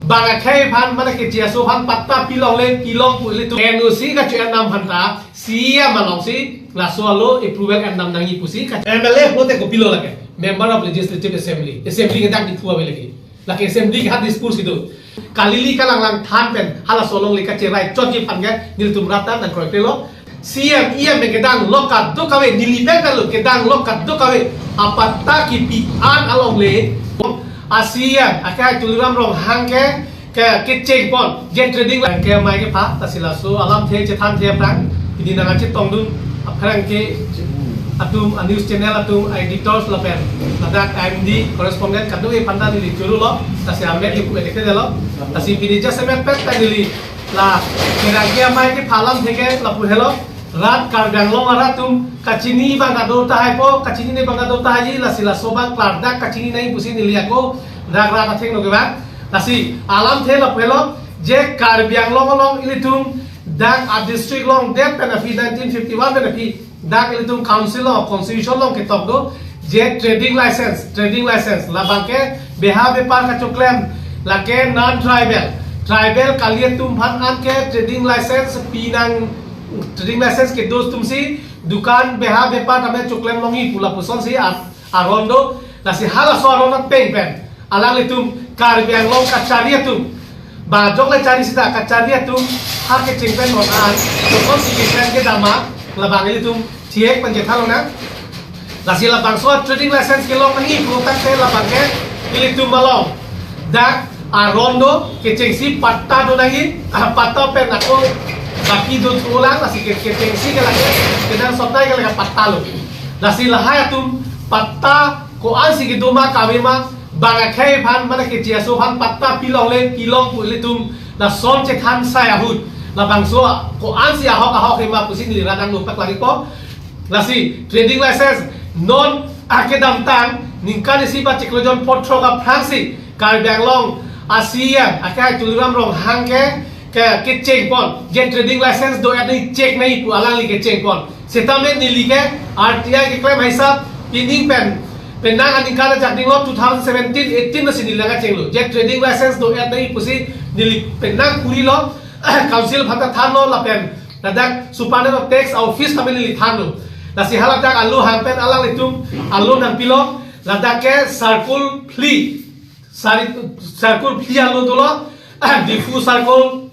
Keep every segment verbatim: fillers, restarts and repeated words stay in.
Bang akhei aphan, mane keche aso aphan patta pilongle pilong pu ilitum N O C kacho-en nam aphanta C E M alongsi laso alo approval en nam nangji pusi ka M L A pulote kopilo lake, Member of Legislative Assembly, Assembly ke dak di thua lake. Lake Assembly ke hat Dispur si do. Kalili kalanglang than pen halaso alongle kacherai chotji aphan ke nelitum rat ta nangkroikre lo. C E M, E M pen kedang lok kadokave, neli pen lo kedang lok kadokave apatta kipi an alongle a C E M akehai Tuliram Ronghang ke, ke kecheng pon, je trading la ke amei kepha, lasi laso alamthe chethan the aphrang pini nangkachetongdun aphrang ke atum, a news channel atum, a editors lapen ladak M D correspondent kadokave aphanta neli choro lo, lasi amek ipu edikte lo, lasi pini jasemet pet ta neli la kerang ke amei kepha alamthe ke lapu helo. Rat Karbi Anglong arat atum kachini abang kado tahai po, kachinine abang kado tahai, lasi laso abang klardak kachini nangji pusi neli ako dak rat athengno kevang. Lasi alamthe lapu helo, je Karbi Anglong along ilitum dak a district along det pen aphi, nineteen fifty-one pen aphi dak ilitum council along, constitution along ketok do, je trading license, trading license labang ke beha bepar kachoklem, lake non tribal, tribal kali atum aphan an ke trading license pinang, trading license kedo atumsi dukan beha bepar tame choklem longji pu lapusonsi a-, aron do. Lasi halaso aron ateng pen alanglitum Karbi Anglong kachari atum, ba jok le chari sita kachari atum ha kecheng pen non an, tokon si kecheng kedam ma, labang ilitum thiek pen chethan lonang. Lasi labangso trading license kelong nangji pu tangte labang ke ilitum along dak aron do, kechengsi patta do nangji, ah, patta pen ako baki do thulang, lasi ke, kechengsi ke lake kenangsot nangji ke lake patta lo. Lasi lahai atum patta ko-ansi kedo ma kave ma, bang akhei aphan, mane keche aso aphan patta pilongle pilong pu ilitum lason chethan sai ahut labangso ko-ansi ahok ahok hema pusi neli rat angno paklangpo. Lasi trading license non akedamtang ningkan isi ba chiklo jon phongo throk aphrangsi Karbi Anglong a C E M akehai Tuliram Ronghang ke, ke, kecheng pon, je trading license do-et nangji check nangji pu alangli kecheng pon. Setame neli ke R T I keklem hisap pining pen, penang aningkan ajak dinglo two thousand seventeen eighteen masi neli nangkachenglo, je trading license do-et nangji pusi neli penang kurilo, council aphanta thanlo lapen ladak Superintendent of Tax office tame neli thanlo. Lasi haladak alo hang pen alanglitum alo nangpilo, ladak ke circle phli, sari, circle phli alo dolo, Diphu circle,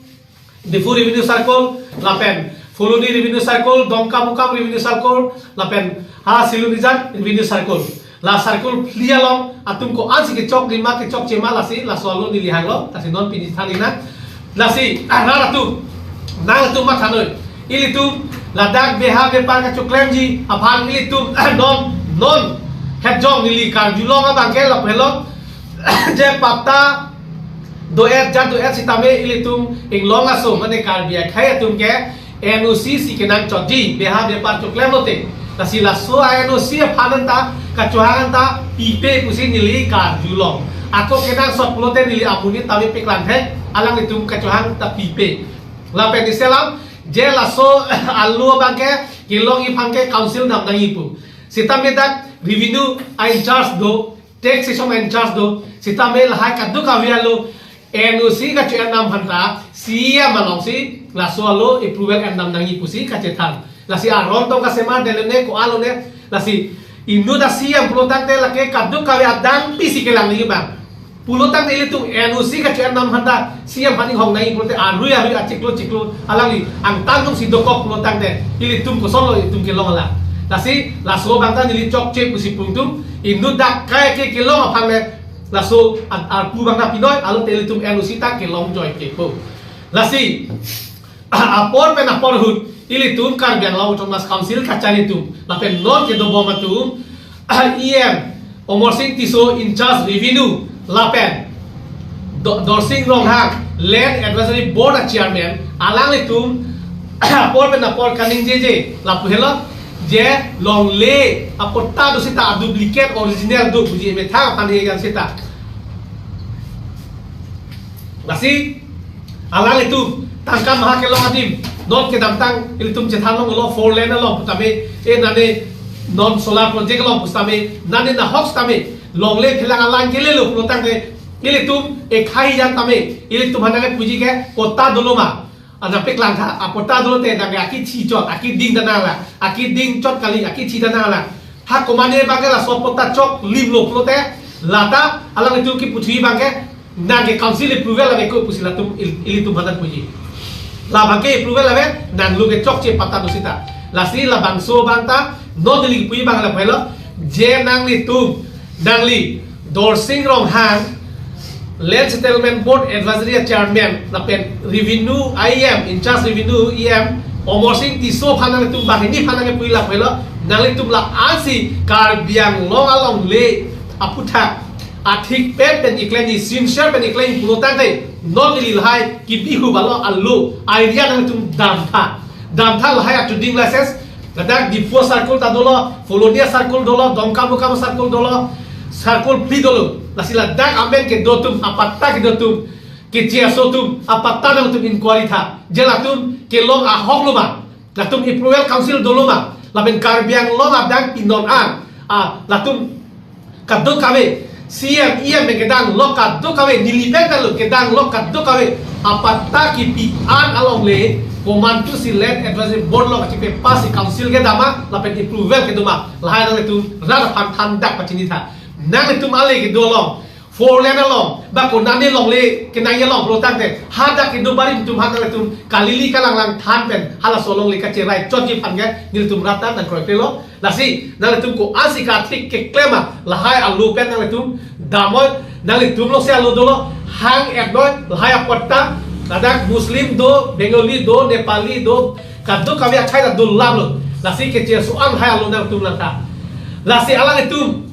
Diphu Revenue Circle, lapen Phuloni Revenue Circle, Dongkamukam Revenue Circle, lapen ha Silonijan Revenue Circle. La circle phli along atum ko-ansi kechok lima kechokche ma, lasi laso alo neli hanglo, lasi non pini than nang. Lasi, ah, rat atum, nangtum mathanoi. Ilitum ladak beha bepar kachoklemji aphan ilitum, ah, non, non hetjong neli karjulong abang ke lapu helo, je patta do-et, jat do-et sitame ilitum inglong aso, mane Karbi akhei atum ke N O C si kenangchotji, beha bepar choklem lote. Lasi laso a N O C aphan anta, kachohang anta pipe pusi neli karjulong. Ako kenangsot pulote neli amonit tame paklang the, alanglitum kachohang ta pipe. Lapen isi alam, je laso alo abang ke kelongji aphan ke council dam nangji pu. Sitame dak revenue a in charge do, taxation in charge do, sitame lahai kadokave alo N O C kacho-en nam aphanta C E M alongsi laso alo approval en nam nangji pusi kachethan. Lasi aron tong kasemar delo ne ko-an lo ne, lasi inut a C E M pulo tangte lake kadokave adang pisi kelang nangji abang. Pulo tangte ilitum N O C kacho-en nam aphanta C E M aphan inghong nangji pulote arui arui achiklo chiklo alangli angtan atumsi dokok pulo tangte ilitum kosonlo ilitum kelong alam. Lasi laso abang ta neli chokche pusi pu ilitum inut dak kai ke kelong aphan le laso a-, arpu abang ta pinoi, alote ilitum N O C ta kelong joike po. Lasi apor pen apor ahut ilitum Karbi Anglong Autonomous Council kachari atum lapen non kedobom atum, E M Amarsing Tisso in charge revenue lapen Do-, Dorsing Ronghang Land Advisory Board a chairman, alanglitum apor pen apor kaningjeje lapu helo, je longle apatta do sita a duplicate original do puji emethang aphan he yang sita. Lasi alanglitum tangka maha kelong adim, non kedamtang ilitum chethan longlo four lane along putame, e nane non solar project along putame, nane nahok tame longle phelang alang kelelo pulo tangte ilitum Ekhai jan tame, ilitum aphan nangkepuji ke patta dolo ma. Ana peklang tha, a patta dolo te nangke akethi chot, akeding ta nanglang, akeding chot kali, akethi ta nanglang. Ha komatne abangke laso patta choklimlo pulote, lata alanglitum kepu thuji abangke, nangke council approval ave ko pusi latum il-, ilitum aphan nangpuji. La abangke approval ave, nanglo ke chokche patta do seta. Lasi labangso abang ta, non neli puji abang lapu helo, je nanglitum, nangli, Dorsing Ronghang, Land Settlement Board Advisory Chairman, lapen Revenue E M, in charge Revenue E M, Amarsing Tisso aphan nangtum banghini aphan nangkepuji lapu helo, nanglitum la ansi Karbi Anglong alongle aphuthak athik pen pen keklem, sincere pen keklem pulo tangte, non neli lahai kebi hu balo alo idea nangtum damtha. Damtha lahai a trading license, ladak Diphu circle ta dolo, Phuloni circle dolo, Dongkamukam circle dolo, circle phli dolo. Lasi ladak amen kedo atum, apatta kedo atum, keche aso atum, apatta nangtum inquiry tha. Je latum kelong ahok lo ma, latum approval council dolo ma, lapen Karbi Anglong adang pinon an, a, latum kadokave, C M, E M kedang lok kadokave, neli pen lo kedang lok kadokave, apatta kepi an alongle, komantusi Land Advisory Board lo kachepass-i council kedam ma, lapen approval kedo ma, lahai nanglitum rat aphan thandak pachini tha. Nanglitum ale kedo along, four lane along, ba konane longle kenangji along pulo tangte, hadak kedo barim atum aphan nanglitum kalili kalanglang than pen, halaso alongle kacherai chotji aphan ke, nelitum rat ta nangkroikre lo. Lasi, nanglitum ko ansi kathik keklem ma, lahai alo pen nanglitum damnoi, nanglitum longsi alo dolo, hang-etnoi, lahai apatta, ladak Muslim do, Bengali do, Nepali do, kadokave akhai ta dolang lo. Lasi keche aso an lahai alo nangtum lang tha. Lasi alanglitum,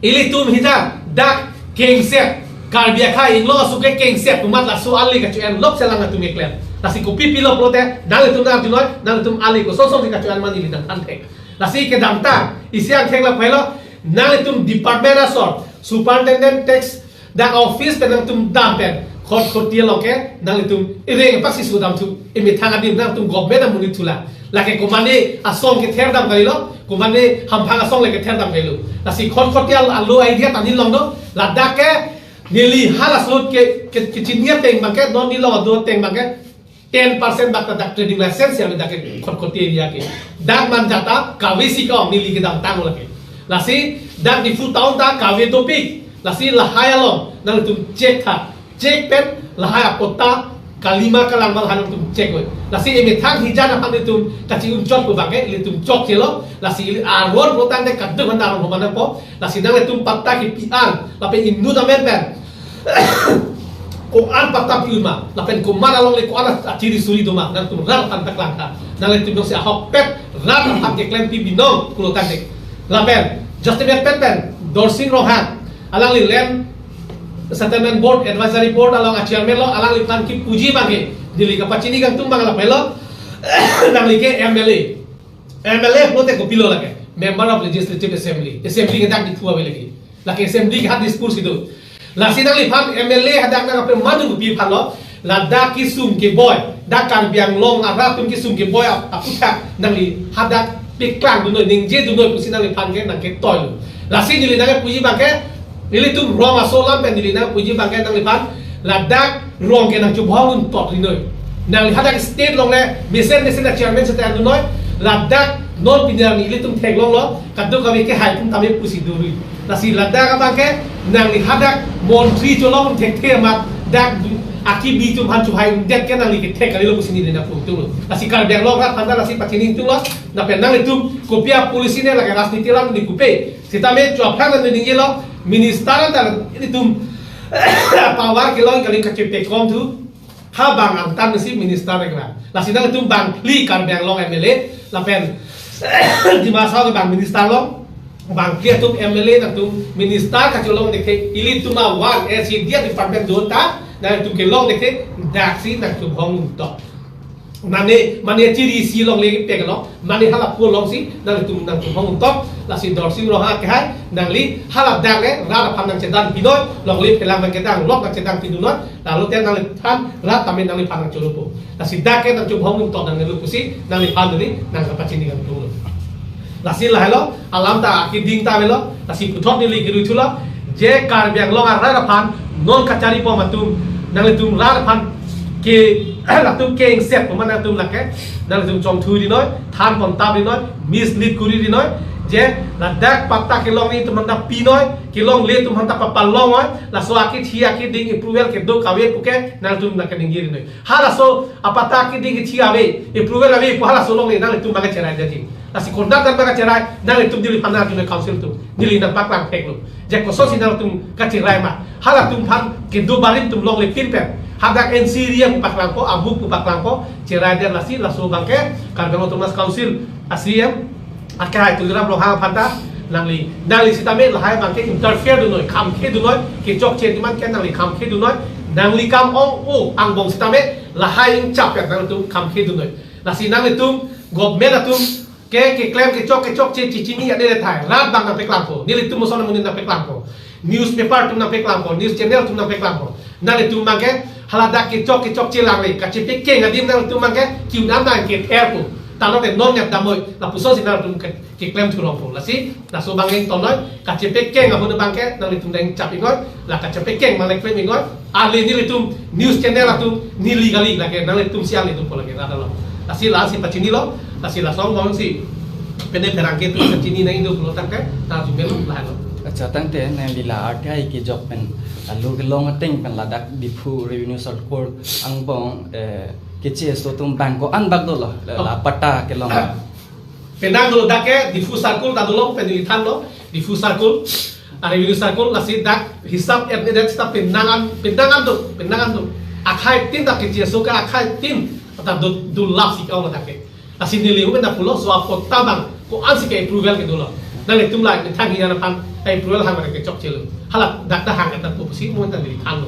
ilitum hijat, dak kengset, Karbi akhai inglong aso ke kengset pu amat laso ale kacho-en lok selang atum keklem. Lasi kopi pilo pulote, nanglitum nangdunoi, nanglitum ale kosonson si kacho-en ma neli nangthan thek. Lasi kedamtang, isi angthek lapu helo, nanglitum department asor, superintendent tax, dak office pen nangtum dam pen, khotkhoti along ke, nanglitum ireng paksi sudam thu, emethang adim nangtum government amonit thulang. Lake komatne asong kether dam kalilo, komatne hamphang asong le kether dam kalilo. Lasi khotkhoti al-, alo idea ta neli long do, ladak ke, neli halaso ke, ke, kechini ateng abangke, non neli long do ateng abangke, ten percent bak ta dak trading license ya dak ke khotkhoti area ke. Dak Manjata kave si ka neli kedamtang lake. Lasi dak Diphu town ta kave dopik. Lasi lahai along nangtum check tha. Check pen lahai apatta kali ma kalang ma lahai nangtum check oi. Lasi emethang hijat aphan nelitum kachi-un chot pu abangke nelitum chokchelo. Lasi ili aron pulo tangte kadokave aron homan po. Lasi nanglitum patta kepi an, lapen inut amen pen ko-an patta pi-un ma, lapen komat alongle ko-an achiri suri do ma, nangtum rat aphan paklang tha. Nanglitum jongsi ahokpet rat aphan keklempi binong pulo tangte. Lapen, just a pen pen, Dorsing Ronghang, alangli Land Settlement Board, Advisory Board along a chairman lo, alangliphan kepuji abangke, neli kapachini kangtung abang lapu helo, nangli ke M L A. M L A pulote kopilo lake, Member of Legislative Assembly. Assembly ke dak Diphu ave lake. Lake assembly ke ha Dispur si do. Lasi nangliphan M L A hadak nangkapemadu kopi aphan lo, ladak kesung keboi, dak Karbi Anglong arat atum kesung keboi ap-, aphuthak nangli hadak paklang dunnoi, ningje dunnoi pusi nangliphan ke nangketoi lo. Lasi neli nangkepuji abangke, nelitum rong aso alam pen neli nangkepuji abangke nangliphan, ladak rong ke nangchobhong un tot rinoi. Nangli hadak state along le, mesen mesen a chairman seta dunnoi, ladak non pini arni ilitum theklong lo, kadokave kehai atum tame pusi duri. Lasi ladak abangke, nangli hadak montri cholong thekthe amat, dak du-, akebi atum aphan chohai undet ke nangli kethek kalilo pusi neli nangpu tung lo. Lasi Karbi Anglong rat aphan ta lasi pachini tung lo, lapen nanglitum, kopi a policy ne lake rajniti alam neli kupe, sitame chua aphrang neli ningjelo, minister ta ilitum, power kelong kali kachepekom thu, ha bang angtan si minister ekla. Lasi nangtum bang phli Karbi Anglong M L A, lapen Dima Hasao ke bang minister long, bang phli atum M L A nangtum minister kacholong dekhe, ilitum a one S C D department do ta, nangtum kelong dekhe, daksi nangtum hong to. Mane, mane chiri si longle pek lo, mane hala pu longsi, nangtum nangtum hong to, lasi Dorsing Ronghang kehai, nangli hala dak le, rat aphan nangchedan pinoi, longle phelang nangkedang, lok nangchedan pinunoi, lalu te nangliphan rat tame nangliphan nangcholopo. Lasi dak ke nangchobhong to nanglo pusi, nangliphan neli nangkapachini kangtung lo. Lasi lahelo, alam ta akeding ta avelo, lasi puthot neli kirui thulo, je Karbi Anglong arat aphan, Non kachari bom atum, nanglitum rat aphan ke latum ke ingset puma nangtum lake, nanglitum chongthu rinoi, than pon tap rinoi, mislead kuri rinoi, je ladak patta kelongle atum aphanta pinoi, kelongle atum aphanta papalong oi, laso akithi akiding approval kedo kave puke, nangtum lake ningje rinoi. Halaso apatta akiding kithi ave, approval ave pu halaso longle nanglitum bang kacherai jadi. Lasi konat dan bang kacherai, nanglitum neli aphan nangtum council atum, neli nangpaklang phek lo. Je kosonsi nangtum kacherai ma. Halatum aphan kedo barim atum longle pinpen. Hadak N C area pu paklangpo, abu pu paklangpo, cherai der lasi, laso bangke, Karbi Anglong Autonomous Council, a C E M, akai Tuliram Ronghang aphanta, nangli, nangli sitame lahai bangke interfere dunoi, khamkhe dunoi, kechokche demand ke nangli khamkhe dunoi, nangli kam ong o angbong sitame, lahai ingchap ya nangtum khamkhe dunoi. Lasi nanglitum, government atum, ke, keklem kechok kechokche chichini ya dere thai. Rat bang nangpeklangpo. Nelitum moson amonit nangpeklangpo. Newspaper atum nangpeklangpo. News channel atum nangpeklangpo. Nanglitum bangke haladak kechok kechokche langle. Kachepekeng adim nanglitum bangke kiu dam nang ke air pu. Talo ke non nep damoi. Lapusonsi nanglitum ke, keklem thurongpo. Lasi, laso bang ingtonoi. Kachepekeng ahut bangke nanglitum deng chap ingoi. La kachepekeng bang le klem ingoi. Ale nelitum news channel atum neli kali lake nanglitum si ale atumpo lake rada lo. Lasi lasi pachinilo, lasi lason bom si pene pherangke atum pachini nang indo pulo tangte ta jumel lahai lo. Acha tangte nangli la akai kejok pen lalu kelong ateng pen ladak Diphu Revenue Circle angbong, eh, keche aso atum bang ko-an bak dolo la, la patta kelong. Penang dolo dak ke Diphu Circle ta dolo pen neli thanlo, Diphu Circle, a Revenue Circle, lasi dak hisap et ne det sita penang an, penang an do, penang an do. Akhai tin dak keche aso ke akhai tin ta do, do lap si kau dak ke. Lasi neli uben dak pulo so apatta bang ko-ansi ke approval kedo lo. Nanglitum la methang hiyan aphan approval hang dak kechokche lo. Hala dak dak hang dak pu si mo dak neli thanlo.